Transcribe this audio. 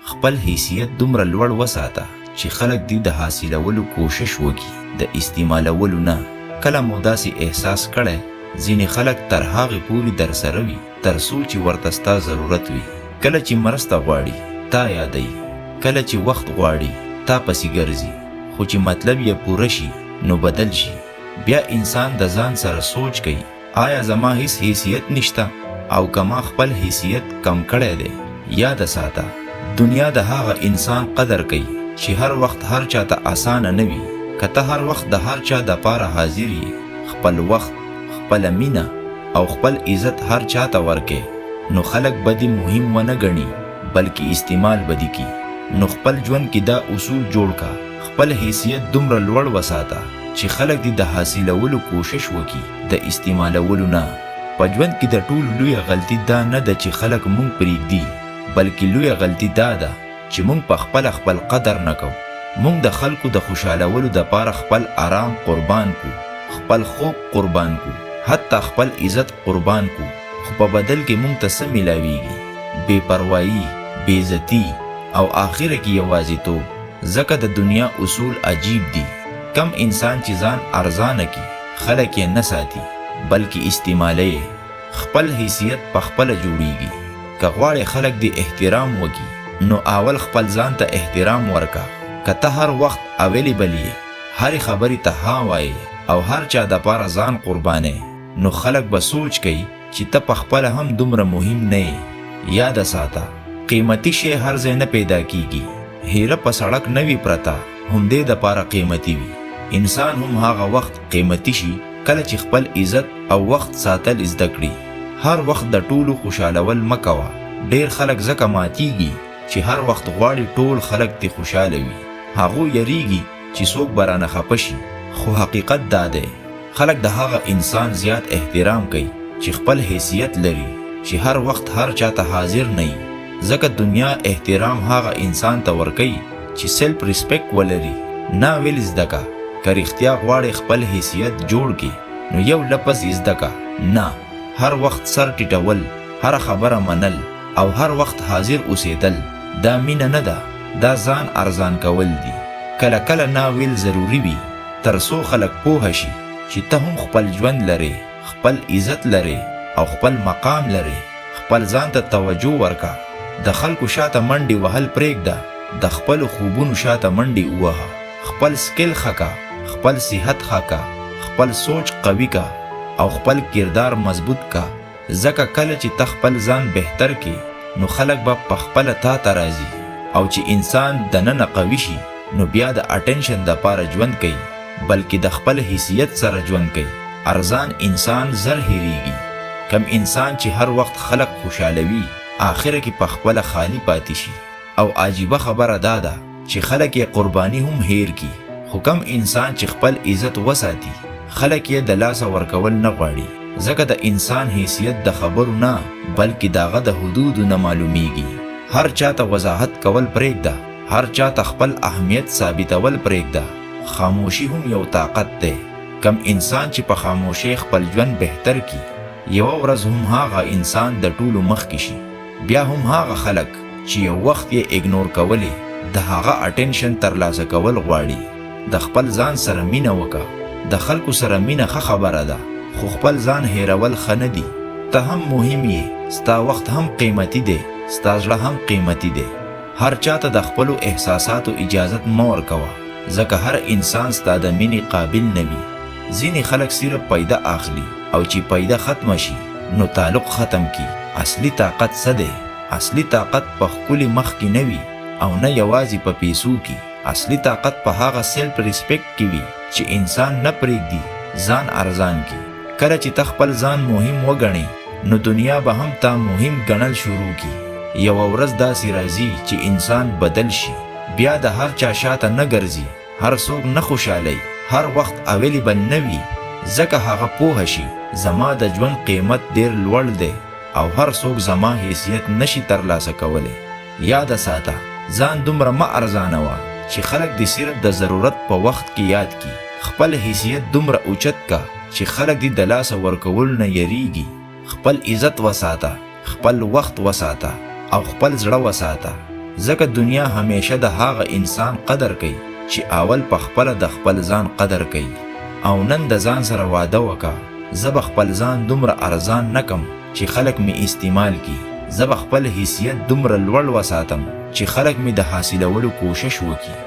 خپل حیثیت دومره لوړ وساته چې خلک دې د حاصلولو کوشش وکړي، د استعمالولو نه. کله مو داسې احساس کړی؟ ځینې خلک تر هغې پورې درسره وي تر څو چې ورته ستا ضرورت وي. کله چې مرسته غواړي تا یادوي، کله چې وخت غواړي تا پسې ګرځي، خو چې مطلب یې پوره شي نو بدل شي. بیا انسان د ځان سره سوچ کوي، آیا زما هیڅ حیثیت نشته او که ما خپل حیثیت کم کړی دی؟ یاده ساته، دنیا د هغه انسان قدر کوي چې هر وخت هر چا ته اسانه نه وي. که ته هر وخت د هر چا دپاره حاضر یې، خپل وخت، خپله مینه او خپل عزت هر چا ته ورکې، نو خلک به دې مهم ونه ګڼي، بلکې استعمال به دې کړي. نو خپل ژوند کې دا اصول جوړ که، خپل حیثیت دومره لوړ وساته چې خلک دې د حاصلولو کوشش وکړي، د استعمالولو نه. په ژوند کې د ټولو لویه غلطي دا نه ده چې خلک موږ پرېږدي، بلکې لویه غلطي دا ده چې موږ په خپله خپل قدر نه کوو. موږ د خلکو د خوشحالولو دپاره خپل ارام قربان کو، خپل خوب قربان کو، حتی خپل عزت قربان کو، خو په بدل کې موږ ته څه ملاویږي؟ بې پروايي، بې عزتي او آخره کې یوازیتوب. ځکه د دنیا اصول عجیب دي، کم انسان چې ځان ارزانه کړي، خلک یې نه ساتي، بلکې استعمالوي یې. خپل حیثیت په خپله جوړیږي. که غواړې خلک دې احترام وکړي، نو اول خپل ځان ته احترام ورکه. که ته هر وخت اویلیبل یې، هرې خبرې ته ها وایې او هر چا دپاره ځان قربانوې، نو خلک به سوچ کوي چې ته په خپله هم دومره مهم نه یې. یاده ساته، قیمتي شی هر ځای نه پیدا کیږي. هیره په سړک نه وي پرته، همدې دپاره قیمتي وي. انسان هم هغه وخت قیمتي شي کله چې خپل عزت او وخت ساتل زده کړي. هر وخت د ټولو خوشحالول مه کوه. ډیر خلک ځکه ماتیږي چې هر وخت غواړي ټول خلک ترې خوشحاله وي. هغو یریږي چې څوک به رانه خپه شي، خو حقیقت دا دی، خلک د هغه انسان زیات احترام کوي چې خپل حیثیت لري، چې هر وخت هر چا ته حاضر نه وي. ځکه دنیا احترام هغه انسان ته ورکوي چې سیلف ریسپیکټ ولري. نه ویل زده که، که رښتیا غواړې خپل حیثیت جوړ کړې، نو یو لفظ یې زده که، نه. هر وخت سر ټیټول، هره خبره منل او هر وخت حاضر اوسېدل، دا مینه نه ده، دا ځان ارزان کول دي. کله کله نه ویل ضروري وي، تر څو خلک پوه شي چې ته هم خپل ژوند لرې، خپل عزت لرې او خپل مقام لرې. خپل ځان ته توجه ورکه، د خلکو شاته منډې وهل پرېږده، د خپلو خوبونو شاته منډې ووهه. خپل سکل ښه که، خپل صحت ښه که، خپل سوچ قوي که او خپل کردار مضبوط که. ځکه کله چې ته خپل ځان بهتر کې، نو خلک به په خپله تا ته راځي. او چې انسان دننه قوي شي، نو بیا د اټینشن دپاره ژوند کوي، بلکې د خپل حیثیت سره ژوند کوي. ارزان انسان زر هیریږي. کم انسان چې هر وخت خلک خوشحالوي، آخره کې په خپله خالي پاتې شي. او عجیبه خبره دا ده چې خلک یې قرباني هم هیر کړي. خو کم انسان چې خپل عزت وساتي، خلک یې د لاسه ورکول نه غواړي. ځکه د انسان حیثیت د خبرو نه، بلکې د هغه د حدودو نه معلومیږي. هر چا ته وضاحت کول پرېږده، هر چا ته خپل اهمیت ثابتول پرېږده. خاموشي هم یو طاقت دی. کم انسان چې په خاموشۍ خپل ژوند بهتر کړي، یوه ورځ هم هغه انسان د ټولو مخکې شي. بیا هم هغه خلک چې یو وخت یې اګنور کولې، د هغه اټینشن ترلاسه کول غواړي. د خپل ځان سره مینه وکه. د خلکو سره مینه ښه خبره ده، خو خپل ځان هیرول ښه نه دي. ته هم مهم یې، ستا وخت هم قیمتي دی، ستا زړه هم قیمتي دی. هر چا ته د خپلو احساساتو اجازت مه ورکوه، ځکه هر انسان ستا د مینې قابل نه وي. ځینې خلک صرف پیدا اخلي، او چې پیدا ختمه شي نو تعلق ختم کړي. اصلي طاقت څه دی؟ اصلي طاقت په ښکلي مخ کې نه وي او نه یوازې په پیسو کې. اصلي طاقت په هغه سیلف ریسپیکټ کې وي چې انسان نه پرېږدي ځان ارزان کړي. کله چې ته خپل ځان مهم وګڼې، نو دنیا به هم تا مهم ګڼل شروع کړي. یوه ورځ داسې راځي چې انسان بدل شي، بیا د هر چا شاته نه ګرځي، هر څوک نه خوشحالوي، هر وخت اویلیبل نه وي، ځکه هغه پوه شي زما د ژوند قیمت ډیر لوړ دی او هر څوک زما حیثیت نشي ترلاسه کولی. یاده ساته، ځان دومره مه ارزانوه چې خلک دې صرف د ضرورت په وخت کې یاد کړي. خپل حیثیت دومره اوچت که چې خلک دې د لاسه ورکولو نه یریږي. خپل عزت وساته، خپل وخت وساته او خپل زړه وساته، ځکه دنیا همیشه د هغه انسان قدر کوي چې اول په خپله د خپل ځان قدر کوي. او نن د ځان سره وعده وکه، زه به خپل ځان دومره ارزان نه کم چې خلک مې استعمال کړي، زه به خپل حیثیت دومره لوړ وساتم چې خلک مې د حاصلولو کوشش وکړي.